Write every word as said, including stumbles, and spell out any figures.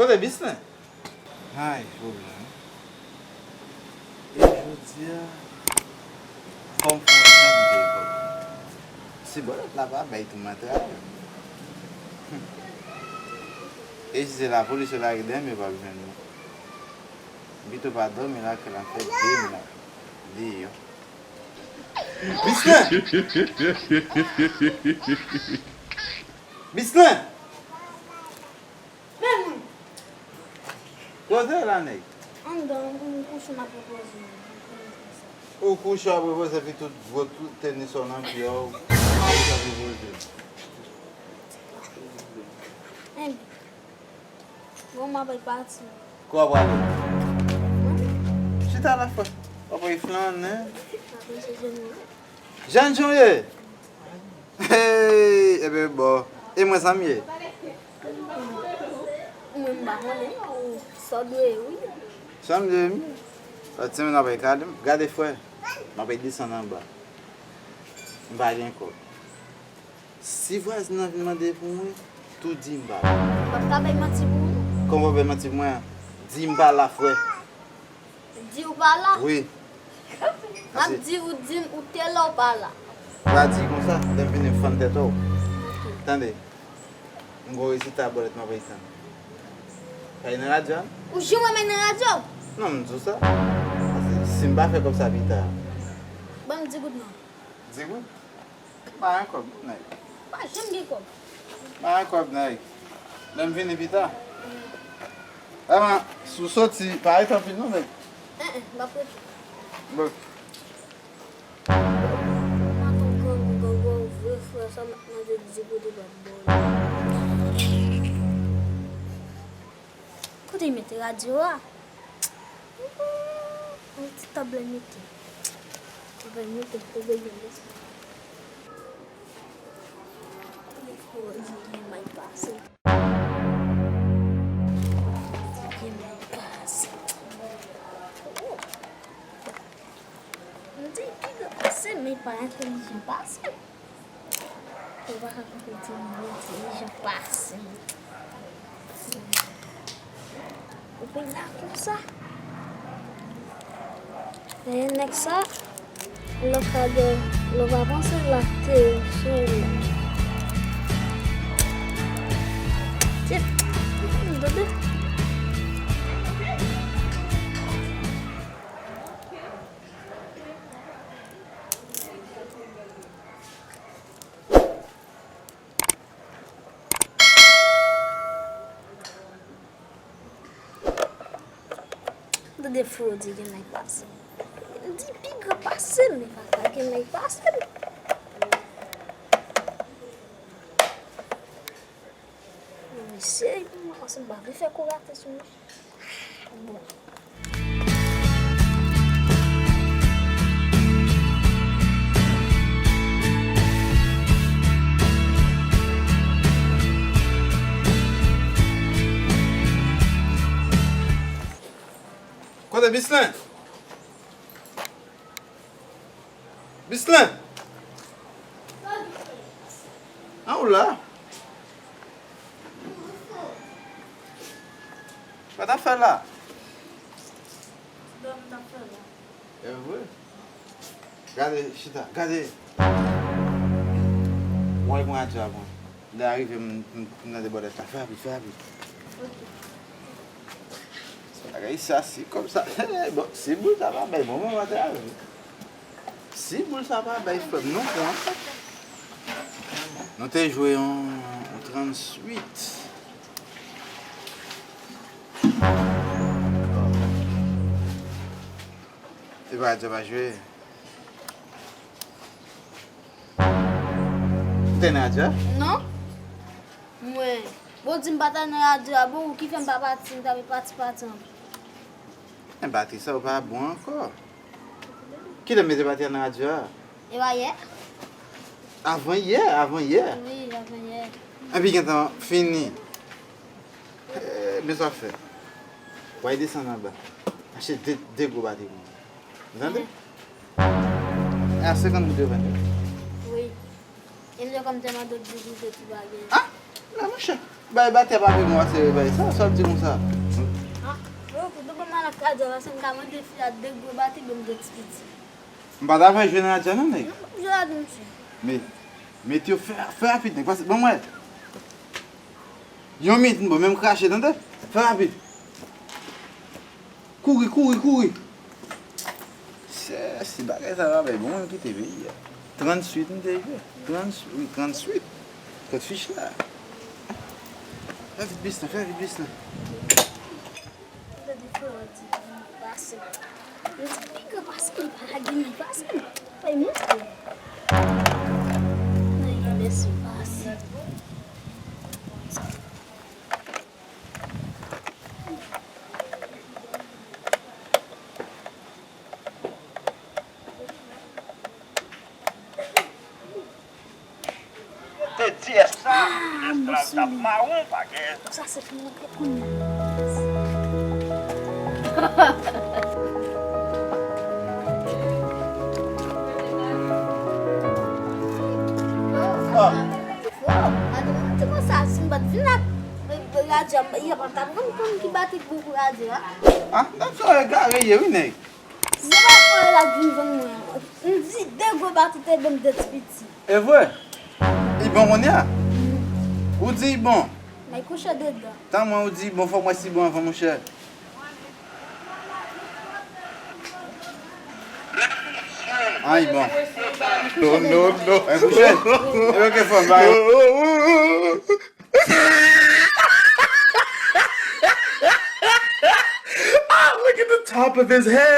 Kote Bislin? Ay, pwoblèm. E jodi a, fò m fè yon jan m te kòb. Si bòlèt la pa bay tou m a travay. E si se lapolis yo lage dèyè m, yo p ap jwenn mwen. M pito pa dòmi lakay la, m fè de mwa deyò. Bislin! Bislin! Men mwen. Kote la, nèg? Anndan, m kouche, m ap repoze m. Ou kouche, w ap repoze, epi tout gwo tout tenis ou nan pye w, ou ap repoze. Men, bon, m ap pati. Kwa w prale? Chita la, frè. W ap flannen. M ap chèche nou. Jan Jan ye? Hey, ebyen bon. E mwen, sa m ye? Mwen, m pa konnen, ou sa w dwe ye, wi. Sa m ye, m ye. Lòt semèn, w ap gade m. Gade, frè, m ap desann anba. M pa gen kòb. Si vwazen nan vin mande pou mwen, tou di m pa la. M p ap ka bay manti pou ou, non. Kòman w bay manti pou mwen? Di m pa la, frè. Di ou pa la? Wi. M ap di ou, di m ou te la ou pa la. Pa di konsa, lè m vini m fann tèt ou. Ok. Tande, m gon rezilta bòlèt m ap tann. Kay nan radyo a? Ou janm wè m nan radyo? Non, m di w sa. Paske si m pa fè kòb sa pita. Ban m di goud non. Di goud? Pa gen kòb, nèg. Pa janm gen kòb. Pa gen kòb, nèg. Lè m vini pita. Eman, si w soti, pa ret anpil non, nèg. En, en, m ap rete. Bon. Maton grangou, grangou, vre frè, sa m ap mande di kote pa bon. Kote m mete radyo a? Yon ti tab la mete. Tab la mete, tab la mete. Gen may pase. Gen may pase. M di pi gran pase, men pa entèlijan pase. Ou pa ka konprann ti moun entèlijan pase m. Ou pe la konsa. Men nèg sa, lè w ka dò, lè w pa panse l ap te sou ou la. Tip, m tande. Tande frè w di gen nèg pase m. Di pi gran pase m, men pa ka gen nèg pase m. Mesye, m panse m pa vle fè kou rate sou misye. Bon. Kote Bislin? Bislin! An ou la? Sa w t ap fè la? Dòmi m t ap fè la. E vre? Gade, chita, gade. Mwen pran radyo a mwen. Lè a rive, m, m, m nan debòdèt la. Fè rapid, fè rapid. Ok. Bagay sa, si kòb sa, bon, si boul sa pa bay, bon, mwen te avè. Si boul sa pa bay, frè m, non, pran. Nou te jwe yon, yon trannuit. E pa radyo pa jwe. Ou te nan radyo a? Non. Mwen. Bon, di m pa ta nan radyo a, bon, ou ki fè m pa pati, m ta vle pati, pati anpil. Men batri sa yo pa bon ankò. Kilè m mete batri a nan radyo a? E pa yè? Avan yè, avan yè. Wi, avan yè. Epi gentan fini. Eh, men sa fè. W al desann anba. Achte de, de gwo batri pou mwen. Ou tande? E a senkant goud yo vann yo? Wi. E m te kòm te mande w di goud yo ti bagay. Ah, la, monchè. Bay batè pa vle mwen ase bay sa, sa w ap di konsa? Ah, yo, pou de bon mal ak radyo, paske m ka mande fi a de gwo bati, ban m de ti piti. M pa ta fè jwe nan radyo non, nèg. Non, m jwe ak misye. Men, mete yo fè, fè rapid, nèg, pase, ban m wè. Yon minit, m bon, men m krache, tande? Fè rapid. Kouri, kouri, kouri. Se, si bagay sa va bay bon, mwen m kite peyi a. Trannuit m te rive. Trannuit, wi, trannuit. Kot fich la? Fè vit bis la, fè vit bis la. Gade frè di pase. Yo di piga pase, li pa lage men pase. Fè montre. Gade si pase. Te di esklav, esklav t ap mawon, pa gen. Sa se pou mwen te konn. Ti konsa, si m pa t vin ak radyo a, m pa t ap konn ki bati k bon pou radyo a. Ah, n ap fè egare ye wi, nèg. Se pa frè la k vin vann mwen an. M di de gwo bati te ban m de ti piti. E vre? Li bon kounye a? Ou di li bon? May kouche dedan. Tan mwen ou di li bon, fòk mwen si bon avan, monchè. Ah, li bon. No, no, no. Mwen kouche. E ok, fò m ba yo. Ah, look at the top of his head.